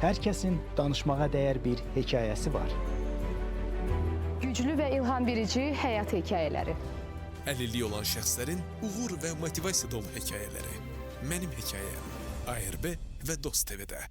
Hər kəsin danışmağa dəyər bir hekayəsi var. Güclü və ilhamverici həyat hekayələri. Əlilliyi olan şəxslərin uğur və motivasiya dolu hekayələri. Mənim hekayəm. ARB və Dost TV-də.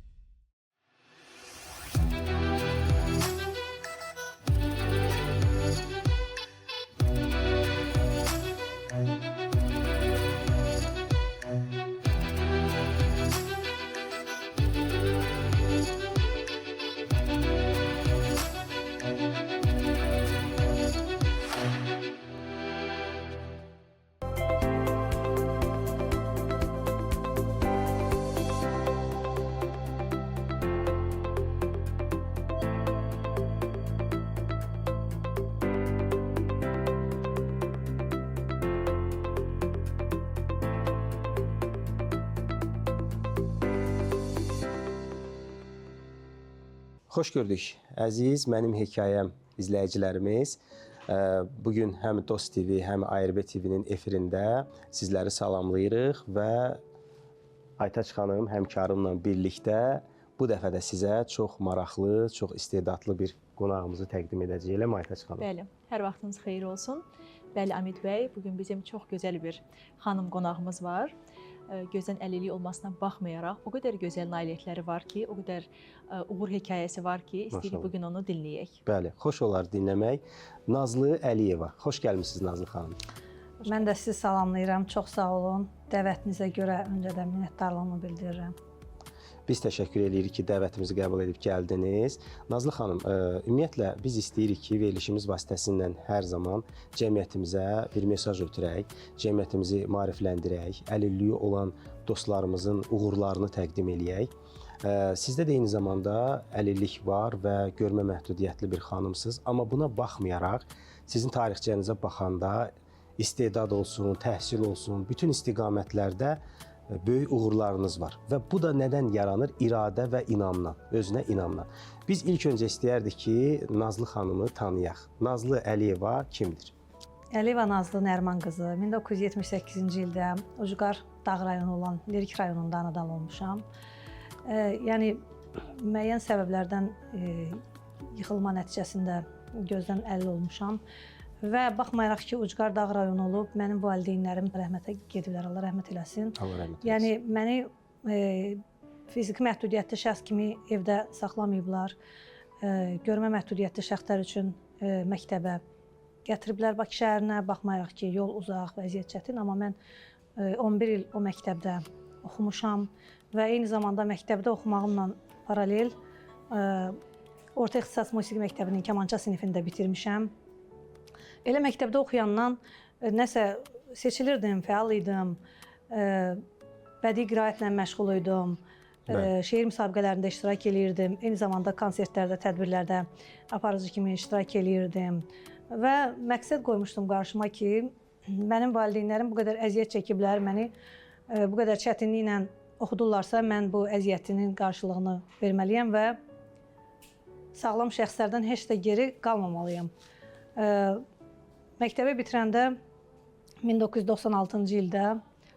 Xoş gördük, əziz Mənim Hekayəm izləyicilərimiz. Bu gün həm Dost TV, həm ARB TV-nin efirində sizləri salamlayırıq və Aytaç xanım həmkarımla birlikdə bu dəfə də sizə çox maraqlı, çox istedadlı bir qonağımızı təqdim edəcəyik. Eləmi Aytaç xanım? Bəli, hər vaxtınız xeyir olsun. Bəli, Amid bəy, bu gün bizim çox gözəl bir xanım qonağımız var. Gözdən əlillik olmasına baxmayaraq o qədər gözəl nailiyyətləri var ki, o qədər uğur hekayəsi var ki, istəyirik bu gün onu dinləyək. Bəli, xoş olar dinləmək. Nazlı Əliyeva. Xoş gəlmisiniz Nazlı xanım. Mən də sizi salamlayıram. Çox sağ olun. Dəvətinizə görə öncədən minnətdarlığımı bildirirəm. Biz təşəkkür eləyirik ki, dəvətimizi qəbul edib gəldiniz. Nazlı xanım, ümumiyyətlə biz istəyirik ki, verilişimiz vasitəsilə hər zaman cəmiyyətimizə bir mesaj ötürək, cəmiyyətimizi maarifləndirək, əlilliyi olan dostlarımızın uğurlarını təqdim eləyək. Sizdə də eyni zamanda əlillik var və görmə məhdudiyyətli bir xanımsınız, amma buna baxmayaraq sizin tarixçənizə baxanda istedad olsun, təhsil olsun, bütün istiqamətlərdə böyük uğurlarınız var və bu da nədən yaranır? İradə və inamdan, özünə inamdan. Biz ilk öncə istəyərdik ki, Nazlı xanımı tanıyaq. Nazlı Əliyeva kimdir? Əliyeva Nazlı Nəriman qızı 1978-ci ildə Ucqar Dağ rayonu olan Lerik rayonunda anadan olmuşam. Yəni müəyyən səbəblərdən yıxılma nəticəsində gözdən əlil olmuşam. Və baxmayaraq ki, Ucqar Dağ rayonu olub, mənim valideynlərim rəhmətə gediblər, Allah rəhmət eləsin. Allah rəhmət eləsin. Yəni məni fiziki məhdudiyyətli şəxs kimi evdə saxlamayıblar. Görmə məhdudiyyətli şəxslər üçün məktəbə gətiriblər Bakı şəhərinə, baxmayaraq ki, yol uzaq, vəziyyət çətin, amma mən 11 il o məktəbdə oxumuşam və eyni zamanda məktəbdə oxumağımla paralel Orta İxtisas Musiqi Məktəbinin kamança sinifini də bitirmişəm. Elə məktəbdə oxuyandan nəsə seçilirdim, fəal idim, bədii qiraətlə məşğul idim, şeir müsabiqələrində iştirak eləyirdim, eyni zamanda konsertlərdə, tədbirlərdə aparıcı kimi iştirak eləyirdim və məqsəd qoymuşdum qarşıma ki, mənim valideynlərim bu qədər əziyyət çəkiblər, məni bu qədər çətinliklə oxudurlarsa, mən bu əziyyətinin qarşılığını verməliyəm və sağlam şəxslərdən heç də geri qalmamalıyam. Məktəbi bitirəndə 1996-cı ildə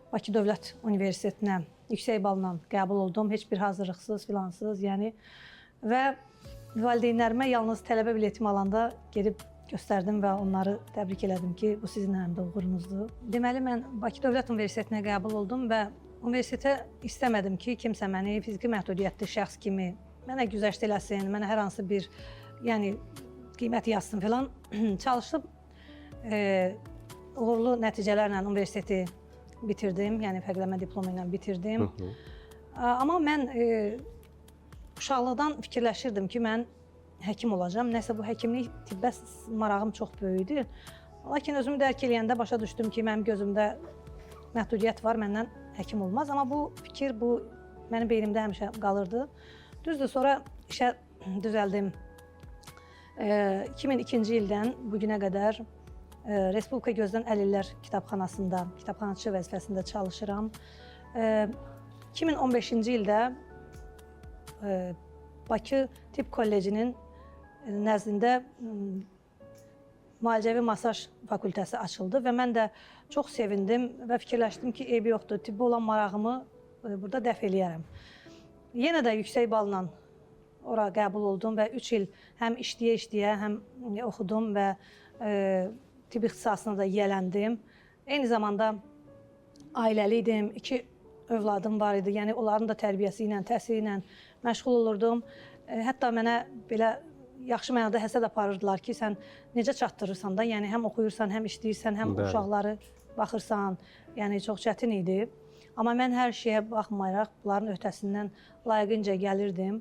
Bakı Dövlət Universitetinə yüksək balla qəbul oldum. Heç bir hazırlıqsız, filansız, yəni və valideynlərimə yalnız tələbə biletimi alanda gedib göstərdim və onları təbrik elədim ki, bu sizin həm də uğurunuzdur. Deməli, mən Bakı Dövlət Universitetinə qəbul oldum və universitetə istəmədim ki, kimsə məni fiziki məhdudiyyətli şəxs kimi mənə güzəşt eləsin, mənə hər hansı bir, yəni qiymət yazsın filan. Çalışıb uğurlu nəticələrlə universiteti bitirdim, yəni fərqlənmə diplomu ilə bitirdim. Amma mən uşaqlıqdan fikirləşirdim ki, mən həkim olacağam. Nəsə bu həkimlik tibbə marağım çox böyük idi. Lakin özümü dərk eləyəndə başa düşdüm ki, mənim gözümdə məhdudiyyət var, məndən həkim olmaz. Amma bu fikir bu mənim beynimdə həmişə qalırdı. Düzdür, sonra işə düzəldim. 2002-ci ildən bu günə qədər Respublika Gözdən Əlillər Kitabxanasında kitabxanaçı vəzifəsində çalışıram. 2015-ci ildə Bakı Tibb Kollecinin nəzdində müalicəvi masaj fakültəsi açıldı və mən də çox sevindim və fikirləşdim ki, eybi yoxdur, tibbə olan marağımı burada dəf eləyərəm. Yenə də yüksək balla Ora qəbul oldum və 3 il həm işləyə-işləyə, həm oxudum və tibb ixtisasına da yiyələndim. Eyni zamanda ailəli idim, 2 övladım var idi. Yəni onların da tərbiyəsi ilə, təhsili ilə məşğul olurdum. Hətta mənə belə yaxşı mənada həsəd aparırdılar ki, sən necə çatdırırsan da, yəni həm oxuyursan, həm işləyirsən, həm uşaqları baxırsan. Yəni çox çətin idi. Amma mən hər şeyə baxmayaraq bunların öhdəsindən layiqincə gəlirdim.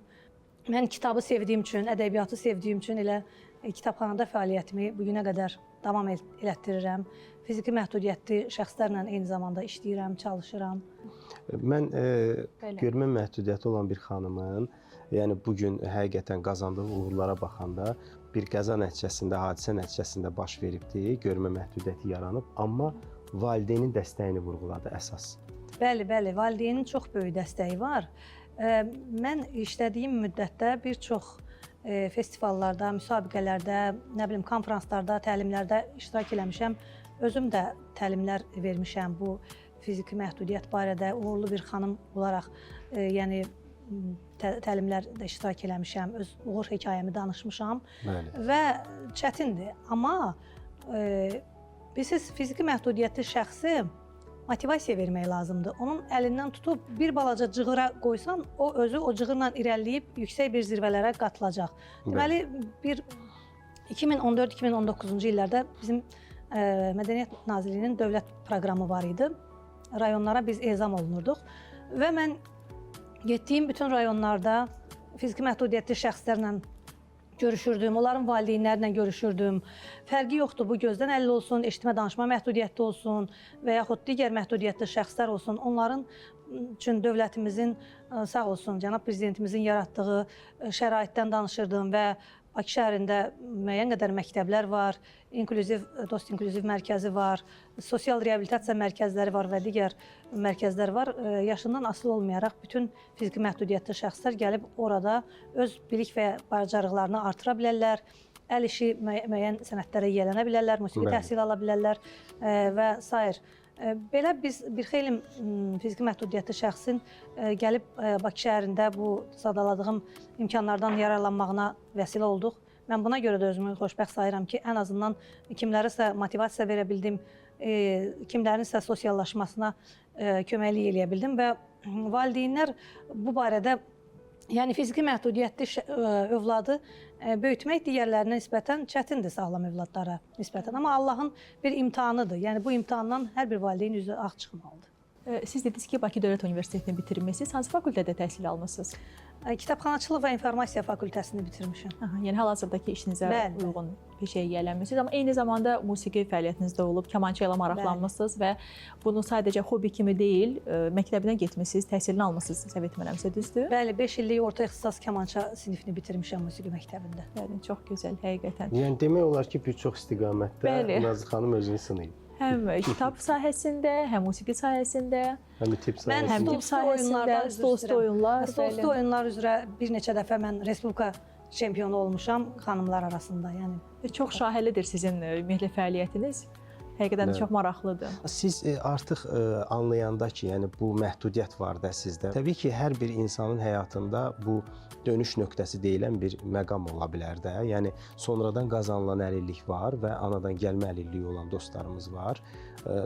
Mən kitabı sevdiyim üçün, ədəbiyyatı sevdiyim üçün elə kitabxanada fəaliyyətimi bu günə qədər davam elətdirirəm. Fiziki məhdudiyyətli şəxslərlə eyni zamanda işləyirəm, çalışıram. Mən görmə məhdudiyyəti olan bir xanımın, yəni bu gün həqiqətən qazandığı uğurlara baxanda bir qəza nəticəsində, hadisə nəticəsində baş veribdi, görmə məhdudiyyəti yaranıb, amma valideynin dəstəyini vurğuladı əsas. Bəli, bəli, valideynin çox böyük dəstəyi var. Mən işlədiyim müddətdə bir çox festivallarda, müsabiqələrdə, nə bilim konfranslarda, təlimlərdə iştirak eləmişəm. Özüm də təlimlər vermişəm bu fiziki məhdudiyyət barədə uğurlu bir xanım olaraq, yəni təlimlərdə iştirak eləmişəm, öz uğur hekayəmi danışmışam. Bəli. Və çətindir, amma bilirsiniz, fiziki məhdudiyyətli şəxsi motivasiya vermək lazımdır. Onun əlindən tutub bir balaca cığıra qoysan, o özü o cığırla irəliləyib yüksək bir zirvələrə qatılacaq. Deməli, bir 2014-2019-cu illərdə bizim Mədəniyyət Nazirliyinin dövlət proqramı var idi. Rayonlara biz ezam olunurduq və mən getdiyim bütün rayonlarda fiziki məhdudiyyətli şəxslərlə görüşürdüm, onların valideynlərlə görüşürdüm. Fərqi yoxdur, bu gözdən əlil olsun, eşitmə danışma məhdudiyyətli olsun və yaxud digər məhdudiyyətli şəxslər olsun. Onların üçün dövlətimizin, sağ olsun, cənab prezidentimizin yaratdığı şəraitdən danışırdım və Bakı şəhərində müəyyən qədər məktəblər var, inklüziv, dost inklüziv mərkəzi var, sosial reabilitasiya mərkəzləri var və digər mərkəzlər var. Yaşından asılı olmayaraq bütün fiziki məhdudiyyətli şəxslər gəlib orada öz bilik və bacarıqlarını artıra bilərlər, əl işi müəyyən sənətlərə yiyələnə bilərlər, musiqi təhsili ala bilərlər və sair. Belə biz bir xeyli fiziki məhdudiyyətli şəxsin gəlib Bakı şəhərində bu sadaladığım imkanlardan yararlanmağına vəsilə olduq. Mən buna görə də özümü xoşbəxt sayıram ki, ən azından kimlərisə motivasiya verə bildim, kimlərinsə sosiallaşmasına köməklik eləyə bildim və valideynlər bu barədə, yəni fiziki məhdudiyyətli övladı böyütmək digərlərinə nisbətən çətindir, sağlam övladlara nisbətən. Amma Allahın bir imtahanıdır. Yəni bu imtahandan hər bir valideyn üzü ağ çıxmalıdır. Siz dediniz ki, Bakı Dövlət Universitetini bitirmisiniz. Hansı fakültədə təhsil almısınız? Kitabxanaçılıq və informasiya fakültəsini bitirmişəm. Aha, yəni hal-hazırdakı işinizə uyğun peşəyə yiyələnmisiniz, amma eyni zamanda musiqi fəaliyyətiniz də olub, kamança ilə maraqlanmısınız və bunu sadəcə hobi kimi deyil, məktəbinə getmisiniz, təhsilini almısınız, səhv etmirəmsə, düzdür? Bəli, 5 illik orta ixtisas kamança sinifini bitirmişəm musiqi məktəbində. Bəli, çox gözəl, həqiqətən. Yəni demək olar ki, bir çox istiqamətdə Nazlı xanım özünü sınayıb. Həm kitab sahəsində, həm musiqi sahəsində, həm tibb sahəsində, həm tibb sahəsində, stolüstü oyunlar. Stolüstü oyunlar üzrə bir neçə dəfə mən respublika çempionu olmuşam xanımlar arasında. Yəni çox şahəlidir sizin ümumiyyətlə fəaliyyətiniz. Həqiqətən də çox maraqlıdır. Siz artıq anlayanda ki, yəni bu məhdudiyyət var da sizdə. Təbii ki, hər bir insanın həyatında bu dönüş nöqtəsi deyilən bir məqam ola bilər də. Yəni sonradan qazanılan əlillik var və anadan gəlmə əlilliyi olan dostlarımız var.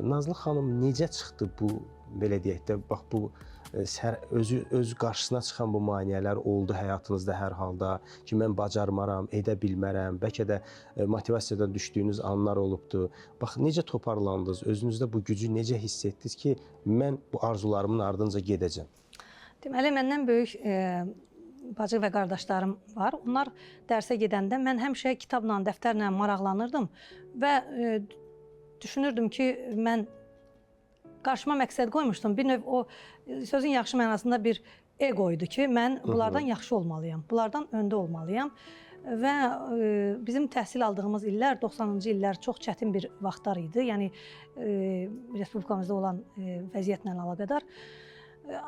Nazlı xanım necə çıxdı bu, belə deyək də, bax bu öz qarşısına çıxan bu maneələr oldu həyatınızda hər halda ki, mən bacarmaram, edə bilmərəm, bəlkə də motivasiyadan düşdüyünüz anlar olubdu. Bax, necə toparlandınız, özünüzdə bu gücü necə hiss etdiniz ki, mən bu arzularımın ardınca gedəcəm? Deməli, məndən böyük bacı və qardaşlarım var. Onlar dərsə gedəndə mən həmişə kitabla, dəftərlə maraqlanırdım və düşünürdüm ki, mən qarşıma məqsəd qoymuşdum. Bir növ o sözün yaxşı mənasında bir ego idi ki, mən bunlardan yaxşı olmalıyam, bunlardan öndə olmalıyam. Və bizim təhsil aldığımız illər, 90-cı illər çox çətin bir vaxtlar idi. Yəni respublikamızda olan vəziyyətlə əlaqədar.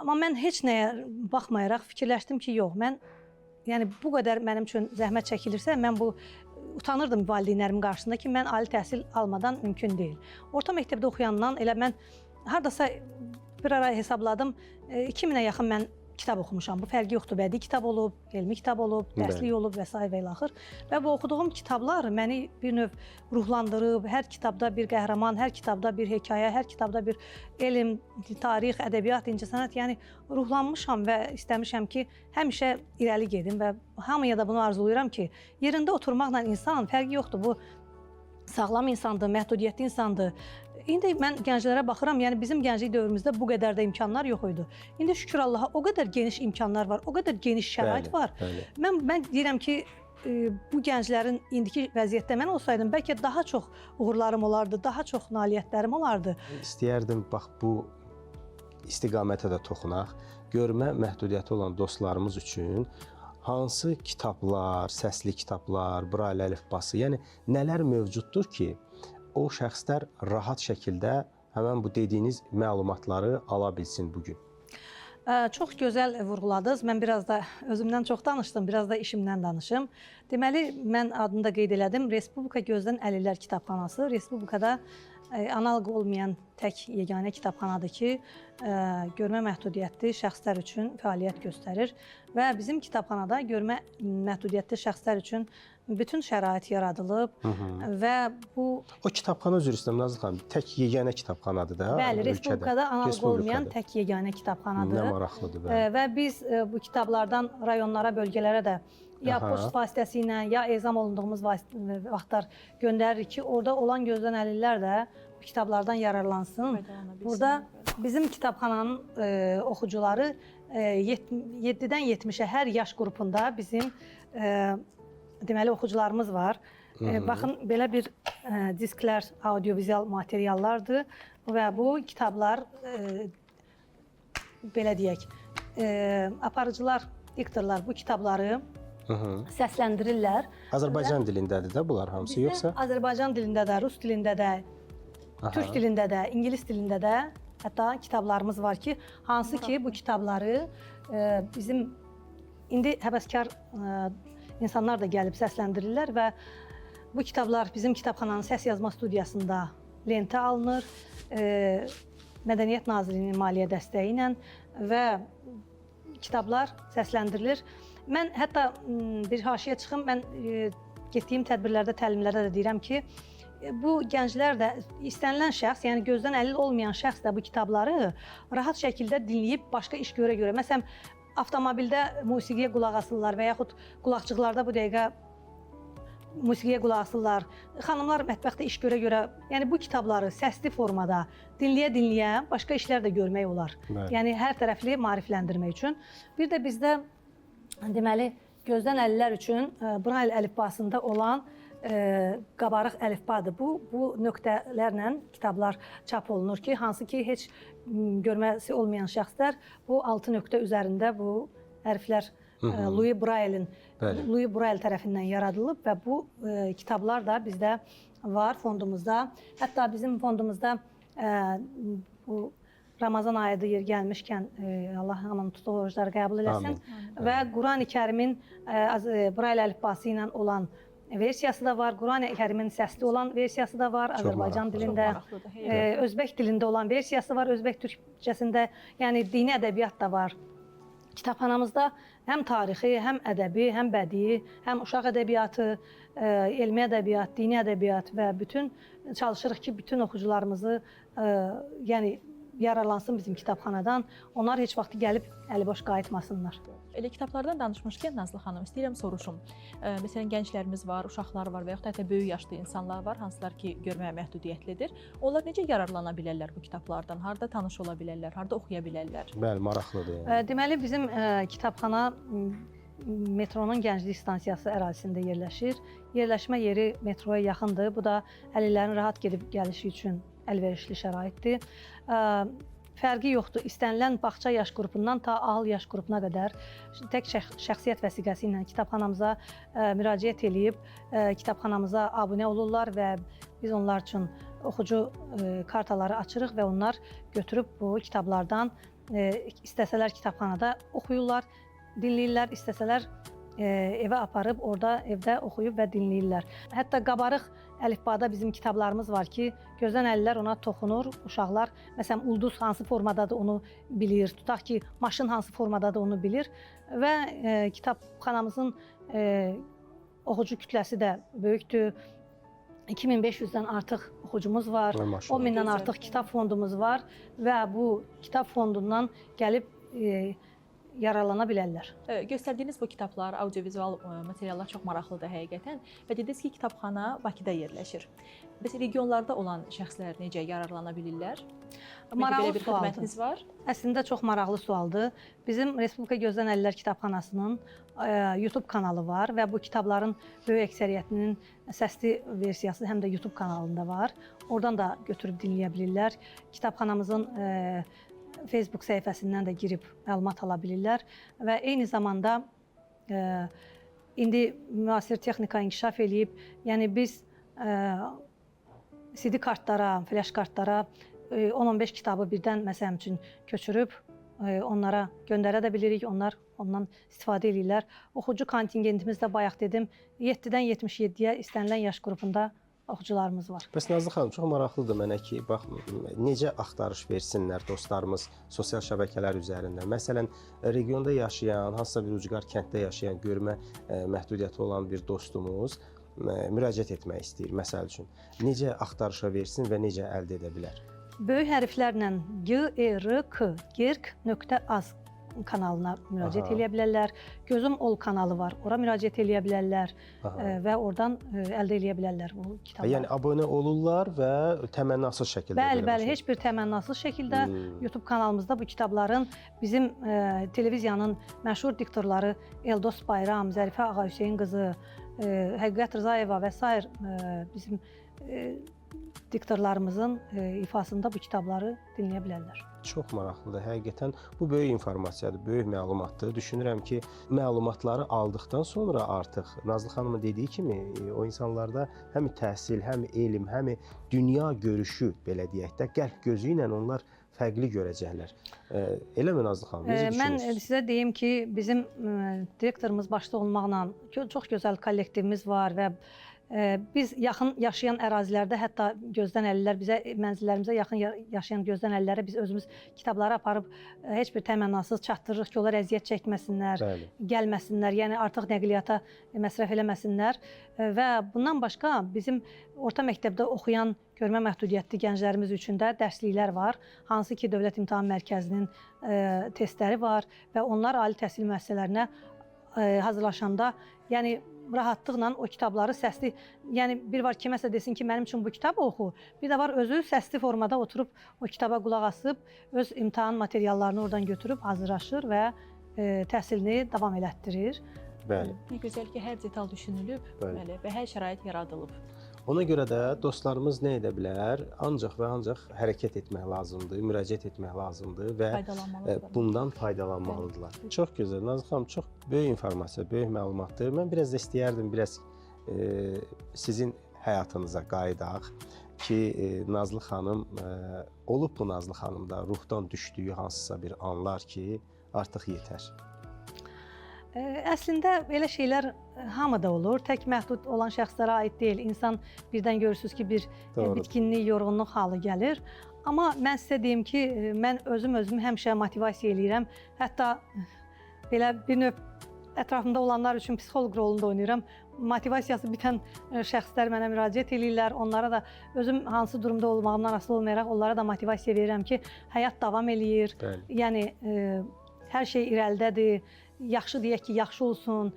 Amma mən heç nəyə baxmayaraq fikirləşdim ki, yox, mən yəni bu qədər mənim üçün zəhmət çəkilirsə, mən bu utanırdım valideynlərimin qarşısında ki, mən ali təhsil almadan mümkün deyil. Orta məktəbdə oxuyandan elə mən hardasa bir ara hesabladım, 2000-ə yaxın mən kitab oxumuşam. Bu fərqi yoxdur. Bədii kitab olub, elmi kitab olub, dərslik olub və sair və ilaxır. Və bu oxuduğum kitablar məni bir növ ruhlandırıb. Hər kitabda bir qəhrəman, hər kitabda bir hekayə, hər kitabda bir elm, tarix, ədəbiyyat, incəsənət, yəni ruhlanmışam və istəmişəm ki, həmişə irəli gedim və hamıya da bunu arzulayıram ki, yerində oturmaqla insan fərqi yoxdur. Bu sağlam insandır, məhdudiyyətli insandır. İndi mən gənclərə baxıram, yəni bizim gənclik dövrümüzdə bu qədər də imkanlar yox idi. İndi şükür Allaha o qədər geniş imkanlar var, o qədər geniş şərait var. Bəli. Mən deyirəm ki, bu gənclərin indiki vəziyyətdə mən olsaydım bəlkə daha çox uğurlarım olardı, daha çox nailiyyətlərim olardı. İstəyərdim bax bu istiqamətə də toxunaq. Görmə məhdudiyyəti olan dostlarımız üçün hansı kitablar, səsli kitablar, Braille əlifbası, yəni nələr mövcuddur ki, o şəxslər rahat şəkildə həmin bu dediyiniz məlumatları ala bilsin bu gün? Çox gözəl vurğuladınız. Mən biraz da özümdən çox danışdım, biraz da işimdən danışım. Deməli, mən adını da qeyd elədim. Respublika Gözdən Əlillər Kitabxanası Respublikada analoqu olmayan tək yeganə kitabxanadır ki, görmə məhdudiyyətli şəxslər üçün fəaliyyət göstərir və bizim kitabxanada görmə məhdudiyyətli şəxslər üçün bütün şərait yaradılıb və bu O kitabxana, üzr istəyirəm Nazlı xanım, tək yeganə kitabxanadır da Bəli, ölkədə. Respublikada analoqu olmayan tək yeganə kitabxanadır. Nə maraqlıdır, bəli. Və biz bu kitablardan rayonlara, bölgələrə də ya poçt vasitəsilə, ya ezam olunduğumuz vaxtlar göndəririk ki, orada olan gözdən əlillər də bu kitablardan yararlansın. Burada bizim kitabxananın oxucuları 7-dən 70-ə hər yaş qrupunda bizim deməli oxucularımız var. Baxın, belə bir disklər, audiovizual materiallardır və bu kitablar belə deyək, aparıcılar, diktorlar bu kitabları səsləndirirlər. Azərbaycan dilindədir də bunlar hamısı, yoxsa? Azərbaycan dilində də, rus dilində də, türk dilində də, ingilis dilində də hətta kitablarımız var ki, hansı ki bu kitabları bizim indi həvəskar insanlar da gəlib səsləndirirlər və bu kitablar bizim kitabxananın səs yazma studiyasında lentə alınır. Mədəniyyət Nazirliyinin maliyyə dəstəyi ilə və kitablar səsləndirilir. Mən hətta bir haşiyə çıxım, mən getdiyim tədbirlərdə, təlimlərdə də deyirəm ki, bu gənclər də istənilən şəxs, yəni gözdən əlil olmayan şəxs də bu kitabları rahat şəkildə dinləyib başqa iş görə-görə. Məsələn, avtomobildə musiqiyə qulaq asırlar və yaxud qulaqcıqlarda bu dəqiqə musiqiyə qulaq asırlar. Xanımlar mətbəxdə iş görə-görə, yəni bu kitabları səsli formada dinləyə-dinləyə başqa işlər də görmək olar. Bəli. Yəni hər tərəfli maarifləndirmək üçün. Bir də bizdə deməli gözdən əlillər üçün Braille əlifbasında olan qabarıq əlifbadır. Bu nöqtələrlə kitablar çap olunur ki, hansı ki heç görməsi olmayan şəxslər bu 6 nöqtə üzərində bu hərflər Louis Braille'in Louis Braille tərəfindən yaradılıb və bu kitablar da bizdə var fondumuzda. Hətta bizim fondumuzda bu Ramazan ayıdır, yer gəlmişkən Allah hamının tutduğu orucları qəbul eləsin. Amin. Və Qurani Kərimin Braille əlifbası ilə olan versiyası da var. Qurani Kərimin səsli olan versiyası da var. Çox Azərbaycan maraqlı. dilində, özbək dilində olan versiyası var, özbək türkcəsində, yəni dini ədəbiyyat da var. Kitabxanamızda həm tarixi, həm ədəbi, həm bədii, həm uşaq ədəbiyyatı, elmi ədəbiyyat, dini ədəbiyyat və bütün çalışırıq ki, bütün oxucularımızı yəni yararlansın bizim kitabxanadan. Onlar heç vaxt gəlib əliboş qayıtmasınlar. Elə kitablardan danışmışkən Nazlı xanım, istəyirəm soruşum. Məsələn, gənclərimiz var, uşaqlar var və yaxud da hətta böyük yaşlı insanlar var, hansılar ki, görmə məhdudiyyətlidir. Onlar necə yararlana bilərlər bu kitablardan? Harda tanış ola bilərlər, harda oxuya bilərlər? Bəli, maraqlıdır. Yəni. Deməli, bizim kitabxana metronun Gənclik stansiyası ərazisində yerləşir. Yerləşmə yeri metroya yaxındır. Bu da əlillərin rahat gedib gəlişi üçün əlverişli şəraitdir. Fərqi yoxdur. İstənilən bağça yaş qrupundan ta ahıl yaş qrupuna qədər tək şəxsiyyət vəsiqəsi ilə kitabxanamıza müraciət eləyib kitabxanamıza abunə olurlar və biz onlar üçün oxucu kartaları açırıq və onlar götürüb bu kitablardan istəsələr kitabxanada oxuyurlar, dinləyirlər, istəsələr evə aparıb orada evdə oxuyub və dinləyirlər. Hətta qabarıq əlifbada bizim kitablarımız var ki, gözdən əllər ona toxunur. Uşaqlar məsələn ulduz hansı formadadır onu bilir. Tutaq ki, maşın hansı formadadır onu bilir və kitabxanamızın oxucu kütləsi də böyükdür. 2500-dən artıq oxucumuz var. Maşallah. 10 mindən Gözəl. artıq kitab fondumuz var və bu kitab fondundan gəlib yararlana bilərlər. Göstərdiyiniz bu kitablar, audiovizual materiallar çox maraqlıdır həqiqətən və dediniz ki, kitabxana Bakıda yerləşir. Bəs regionlarda olan şəxslər necə yararlana bilirlər? Maraqlı belə bir sualdır. xidmətiniz var? Əslində çox maraqlı sualdır. Bizim Respublika Gözdən Əlillər Kitabxanasının YouTube kanalı var və bu kitabların böyük əksəriyyətinin səsli versiyası həm də YouTube kanalında var. Oradan da götürüb dinləyə bilirlər. Kitabxanamızın Facebook səhifəsindən də girib məlumat ala bilirlər və eyni zamanda indi müasir texnika inkişaf eləyib. Yəni biz CD kartlara, flash kartlara 10-15 kitabı birdən məsəl üçün köçürüb onlara göndərə də bilirik. Onlar ondan istifadə eləyirlər. Oxucu kontingentimiz də bayaq dedim, 7-dən 77-yə istənilən yaş qrupunda oxucularımız var. Bəs Nazlı xanım, çox maraqlıdır mənə ki, bax necə axtarış versinlər dostlarımız sosial şəbəkələr üzərində. Məsələn, regionda yaşayan, hansısa bir ucqar kənddə yaşayan, görmə məhdudiyyəti olan bir dostumuz müraciət etmək istəyir, məsəl üçün. Necə axtarışa versin və necə əldə edə bilər? Böyük hərflərlə G E R K gerk.az kanalına müraciət eləyə bilərlər. Gözüm Ol kanalı var. Ora müraciət eləyə bilərlər və oradan əldə eləyə bilərlər bu kitabları. Yəni abunə olurlar və təmənnasız şəkildə. Bəli, bəli, heç bir təmənnasız şəkildə YouTube kanalımızda bu kitabların bizim televiziyanın məşhur diktorları Eldos Bayram, Zərifə Ağahüseyn qızı, Həqiqət Rızayeva və sair bizim diktorlarımızın ifasında bu kitabları dinləyə bilərlər. Çox maraqlıdır. Həqiqətən bu böyük informasiyadır, böyük məlumatdır. Düşünürəm ki, məlumatları aldıqdan sonra artıq Nazlı xanımın dediyi kimi o insanlarda həm təhsil, həm elm, həm dünya görüşü belə deyək də, qəlb gözü ilə onlar fərqli görəcəklər. Eləmi Nazlı xanım? Necə Mən düşünürsünüz? sizə deyim ki, bizim direktorumuz başda olmaqla çox gözəl kollektivimiz var və biz yaxın yaşayan ərazilərdə, hətta gözdən əlillər bizə mənzillərimizə yaxın yaşayan gözdən əlillərə biz özümüz kitabları aparıb heç bir təmənnasız çatdırırıq ki, onlar əziyyət çəkməsinlər, Bəli. gəlməsinlər, yəni artıq nəqliyyata məsrəf eləməsinlər və bundan başqa bizim orta məktəbdə oxuyan görmə məhdudiyyətli gənclərimiz üçün də dərsliklər var, hansı ki Dövlət İmtahan Mərkəzinin testləri var və onlar ali təhsil müəssisələrinə hazırlaşanda, yəni rahatlıqla o kitabları səsli, yəni bir var kiməsə desin ki, mənim üçün bu kitabı oxu, bir də var özü səsli formada oturub o kitaba qulaq asıb öz imtahan materiallarını oradan götürüb hazırlaşır və təhsilini davam elətdirir. Bəli. Nə gözəl ki, hər detal düşünülüb, Bəli. bəli, və hər şərait yaradılıb. Ona görə də dostlarımız nə edə bilər? Ancaq və ancaq hərəkət etmək lazımdır, müraciət etmək lazımdır və bundan faydalanmalıdırlar. Bəli. Çox gözəl. Nazlı xanım, çox böyük informasiya, böyük məlumatdır. Mən biraz da istəyərdim biraz sizin həyatınıza qayıdaq ki, Nazlı xanım olub bu Nazlı xanımda ruhdan düşdüyü hansısa bir anlar ki, artıq yetər. Əslində belə şeylər hamıda olur. Tək məhdud olan şəxslərə aid deyil. İnsan birdən görürsünüz ki, bir bitkinlik, yorğunluq halı gəlir. Amma mən sizə deyim ki, mən özüm özümü həmişə motivasiya eləyirəm. Hətta belə bir növ ətrafımda olanlar üçün psixoloq rolunu da oynayıram. Motivasiyası bitən şəxslər mənə müraciət eləyirlər. Onlara da özüm hansı durumda olmağımdan asılı olmayaraq onlara da motivasiya verirəm ki, həyat davam eləyir. Bəli. Yəni hər şey irəlidədir. Yaxşı deyək ki, yaxşı olsun.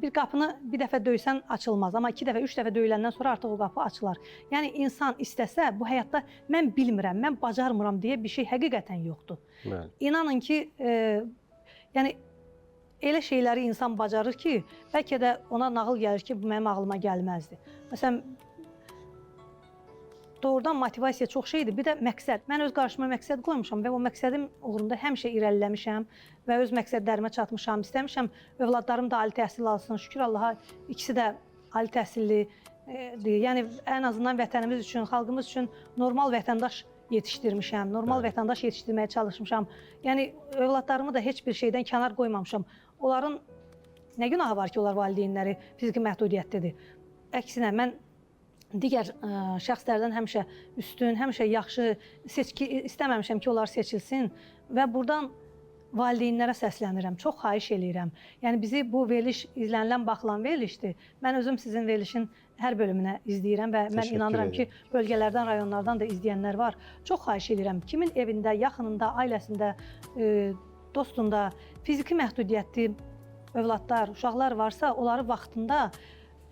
Bir qapını bir dəfə döysən açılmaz, amma 2 dəfə, 3 dəfə döyüləndən sonra artıq o qapı açılar. Yəni insan istəsə bu həyatda mən bilmirəm, mən bacarmıram deyə bir şey həqiqətən yoxdur. Bəli. İnanın ki, yəni elə şeyləri insan bacarır ki, bəlkə də ona nağıl gəlir ki, bu mənim ağlıma gəlməzdi. Məsələn, doğrudan motivasiya çox şeydir. Bir də məqsəd. Mən öz qarşıma məqsəd qoymuşam və o məqsədim uğrunda həmişə irəliləmişəm və öz məqsədlərimə çatmışam. İstəmişəm övladlarım da ali təhsil alsın. Şükür Allaha, ikisi də ali təhsillidir. Yəni ən azından vətənimiz üçün, xalqımız üçün normal vətəndaş yetişdirmişəm. Normal Bəli. vətəndaş yetişdirməyə çalışmışam. Yəni övladlarımı da heç bir şeydən kənar qoymamışam. Onların nə günahı var ki, onlar valideynləri fiziki məhdudiyyətlidir. Əksinə mən Digər şəxslərdən həmişə üstün, həmişə yaxşı seçki istəməmişəm ki, onlar seçilsin və burdan valideynlərə səslənirəm. Çox xahiş eləyirəm. Yəni bizi bu veriliş izlənilən, baxılan verilişdir. Mən özüm sizin verilişin hər bölümünə izləyirəm və mən Təşəkkür inanıram ki, edirəm. bölgələrdən, rayonlardan da izləyənlər var. Çox xahiş eləyirəm. Kimin evində, yaxınında, ailəsində, dostunda fiziki məhdudiyyətli övladlar, uşaqlar varsa, onları vaxtında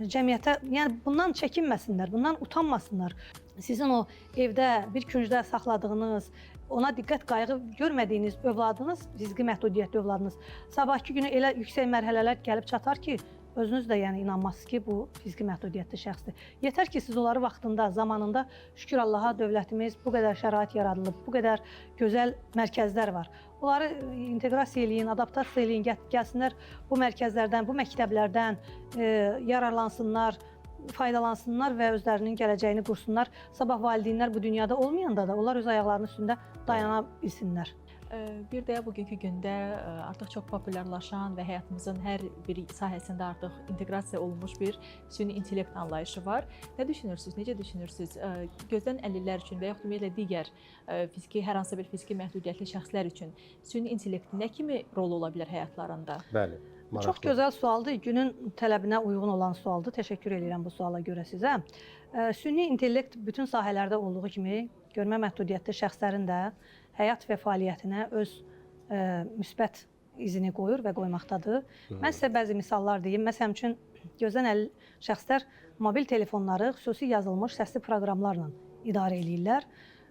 cəmiyyətə, yəni bundan çəkinməsinlər, bundan utanmasınlar. Sizin o evdə bir küncdə saxladığınız, ona diqqət, qayğı görmədiyiniz övladınız, fiziki məhdudiyyətli övladınız sabahkı günü elə yüksək mərhələlər gəlib çatar ki, özünüz də yəni inanmazsınız ki, bu fiziki məhdudiyyətli şəxsdir. Yetər ki, siz onları vaxtında, zamanında, şükür Allaha, dövlətimiz bu qədər şərait yaradılıb, bu qədər gözəl mərkəzlər var. Onları inteqrasiya eləyin, adaptasiya eləyin, gəlsinlər bu mərkəzlərdən, bu məktəblərdən yararlansınlar, faydalansınlar və özlərinin gələcəyini qursunlar. Sabah valideynlər bu dünyada olmayanda da onlar öz ayaqlarının üstündə dayana bilsinlər. Bir də bugünkü gündə artıq çox populyarlaşan və həyatımızın hər bir sahəsində artıq inteqrasiya olunmuş bir süni intellekt anlayışı var. Nə düşünürsüz? Necə düşünürsüz? Gözdən əlillər üçün və yaxud ümumiyyətlə digər fiziki hər hansı bir fiziki məhdudiyyətli şəxslər üçün süni intellektin nə kimi rolu ola bilər həyatlarında? Bəli. Maraqlı. Çox gözəl sualdır. Günün tələbinə uyğun olan sualdır. Təşəkkür edirəm bu suala görə sizə. Süni intellekt bütün sahələrdə olduğu kimi görmə məhdudiyyətli şəxslərin də həyat və fəaliyyətinə öz müsbət izini qoyur və qoymaqdadır. Mən sizə bəzi misallar deyim. Məsəl üçün gözdən əlil şəxslər mobil telefonları xüsusi yazılmış səsli proqramlarla idarə eləyirlər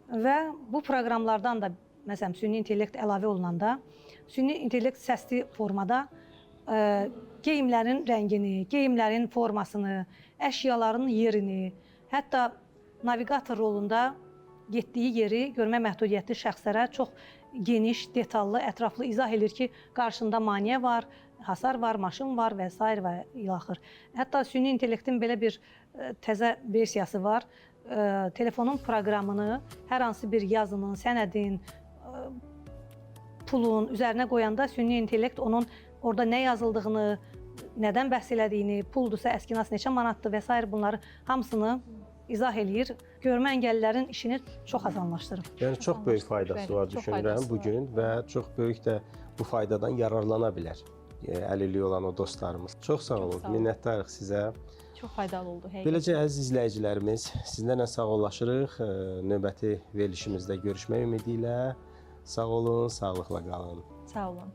və bu proqramlardan da məsələn süni intellekt əlavə olunanda süni intellekt səsli formada geyimlərin rəngini, geyimlərin formasını, əşyaların yerini, hətta navigator rolunda getdiyi yeri görmə məhdudiyyətli şəxslərə çox geniş, detallı, ətraflı izah edir ki, qarşında maneə var, hasar var, maşın var və sair və ilaxır. Hətta süni intellektin belə bir təzə versiyası var. Telefonun proqramını hər hansı bir yazının, sənədin, pulun üzərinə qoyanda süni intellekt onun orada nə yazıldığını, nədən bəhs elədiyini, puldursa əskinas neçə manatdır və sair bunları hamısını izah eləyir. Görmə əngəllilərin işini çox asanlaşdırıb. Yəni çox böyük faydası Bəli, var çox düşünürəm faydası bu gün və çox böyük də bu faydadan yararlana bilər əlilliyi olan o dostlarımız. Çox sağ olun, minnətdarıq sizə. Çox faydalı oldu həqiqətən. Beləcə əziz izləyicilərimiz, sizlərlə sağollaşırıq. Növbəti verilişimizdə görüşmək ümidi ilə. Sağ olun, sağlıqla qalın. Sağ olun.